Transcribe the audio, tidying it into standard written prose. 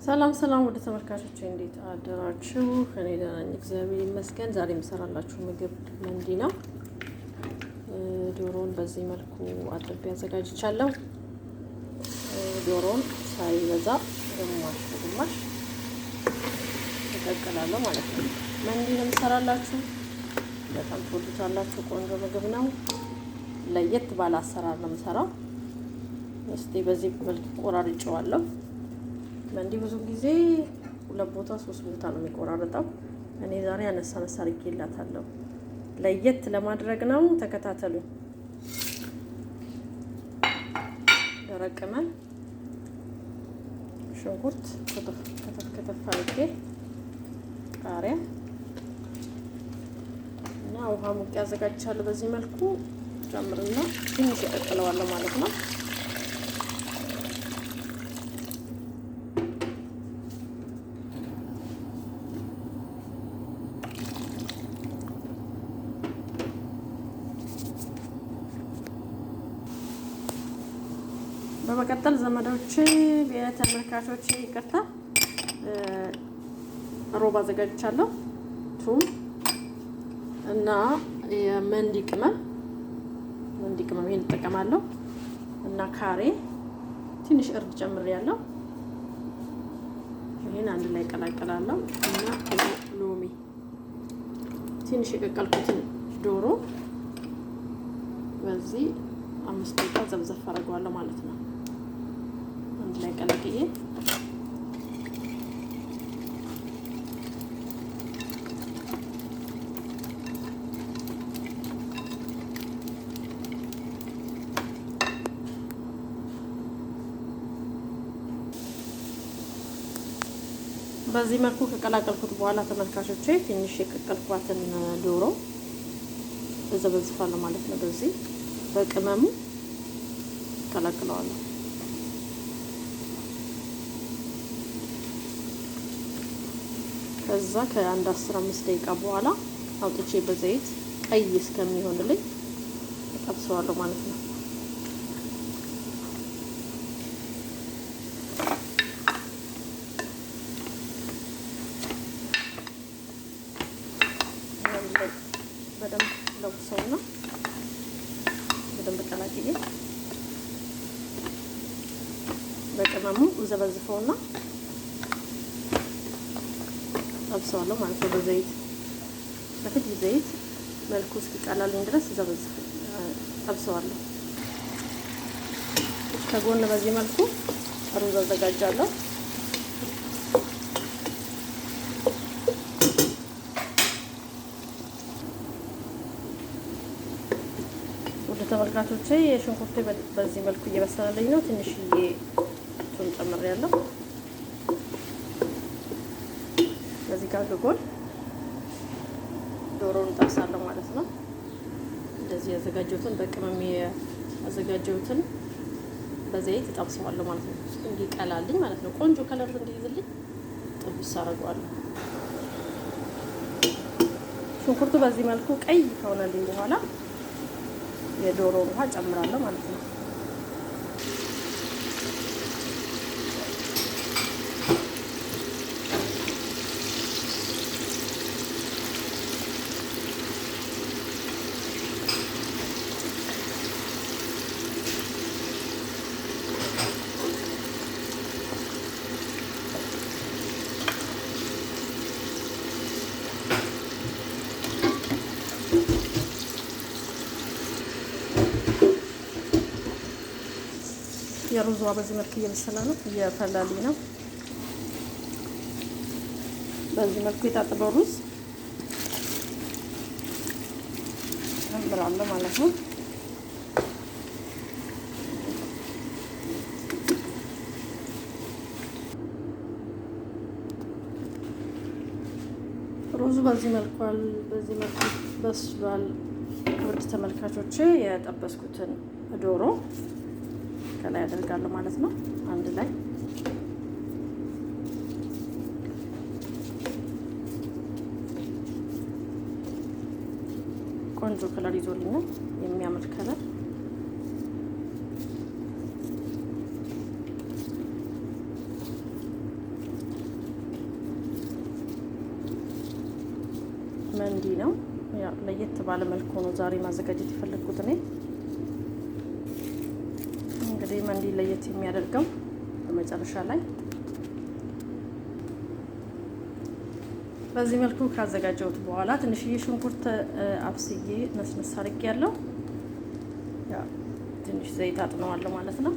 ሰላም ሰላም ወደ ተመልካቾቼ እንዴት አደራችሁ? እኔ ደህና ነኝ፣ እግዚአብሔር ይመስገን። ዛሬ የምሰራላችሁ ምግብ መንዲ ነው። ዶሮውን በዚህ መልኩ አጥቤ አዘጋጅቻለሁ። ዶሮውን ሳይበዛ ግማሽ በግማሽ እቀቅላለሁ ማለት ነው። መንዲ ነው የምሰራላችሁ። በጣም ትወዱታላችሁ። ቆንጆ ምግብ ነው። ለየት ባለ አሰራር ነው የምሰራው። እስቲ በዚህ መልኩ ቆራርጬዋለሁ። መንዲ ብዙ ጊዜ ሁለት ቦታ ሶስት ቦታ ነው የሚቆራረጠው። እኔ ዛሬ አነሳ አነሳ አድርጌላታለሁ ለየት ለማድረግ ነው። ተከታተሉ። ደረቅ ቅመም፣ ሽንኩርት ከተፍ ከተፍ ከተፍ አድርጌ፣ ቃሪያ እና ውሃ ሙቅ አዘጋጅቻለሁ። በዚህ መልኩ ጨምርና ትንሽ እቀቅለዋለሁ ማለት ነው። በመቀጠል ዘመዶቼ የተመልካቾቼ ይቅርታ ሮብ አዘጋጅቻለሁ። ቱም እና የመንዲ ቅመም መንዲ ቅመም ይሄን እጠቀማለሁ እና ካሬ ትንሽ እርድ ጨምሬያለሁ። ይሄን አንድ ላይ ቀላቀላለሁ እና ሎሚ ትንሽ የቀቀልኩትን ዶሮ በዚህ 5 ደቂቃ ዘብዘፍ አደርገዋለሁ ማለት ነው። አንድ ላይ ቀላቅዬ በዚህ መልኩ ከቀላቀልኩት በኋላ ተመልካቾቼ ትንሽ የቀቀልኳትን ዶሮ እዘበዝፋለሁ ማለት ነው። በዚህ በቅመሙ ቀላቅለዋለሁ። ከዛ ከአንድ 15 ደቂቃ በኋላ አውጥቼ በዘይት ቀይ እስከሚሆንልኝ ጠብሰዋለሁ ማለት ነው። በደንብ ለውሰውና በደንብ ቀላቅዬ በቅመሙ ዘበዝፈውና ጠብሰዋለሁ ማለት ነው። በዘይት በትንሽ ዘይት መልኩ እስኪቀላልኝ ድረስ ዘበዝፍ ጠብሰዋለሁ። ከጎን በዚህ መልኩ ሩዝ አዘጋጃለሁ። ወደ ተመልካቾቼ የሽንኩርቴ በዚህ መልኩ እየበሰለልኝ ነው። ትንሽዬ ቱም ጨምሬያለሁ። በዚህ ጋር ጎን ዶሮውን ጠብሳለሁ ማለት ነው። እንደዚህ ያዘጋጀሁትን በቅመም ያዘጋጀሁትን በዘይት እጠብሰዋለሁ ማለት ነው። እንዲቀላልኝ ማለት ነው። ቆንጆ color እንዲይዝልኝ ጥብስ አደርገዋለሁ። ሽንኩርቱ በዚህ መልኩ ቀይ ከሆነልኝ በኋላ የዶሮ ውሃ ጨምራለሁ ማለት ነው። የሩዟ በዚህ መልክ እየበሰለ ነው፣ እየፈላልኝ ነው። በዚህ መልኩ የታጠበው ሩዝ ጨምራለሁ ማለት ነው። ሩዙ በዚህ መልኩ በስሏል። ውድ ተመልካቾቼ የጠበስኩትን ዶሮ ከላይ አደርጋለሁ ማለት ነው። አንድ ላይ ቆንጆ color ይዞልኛል። የሚያምር color። መንዲ ነው። ያው ለየት ባለ መልኩ ነው ዛሬ ማዘጋጀት የፈለግኩት እኔ። እንግዲህ መንዲ ለየት የሚያደርገው በመጨረሻ ላይ በዚህ መልኩ ካዘጋጀሁት በኋላ ትንሽዬ ሽንኩርት አብስዬ ነስነስ አድርጌያለሁ። ያው ትንሽ ዘይት አጥነዋለሁ ማለት ነው።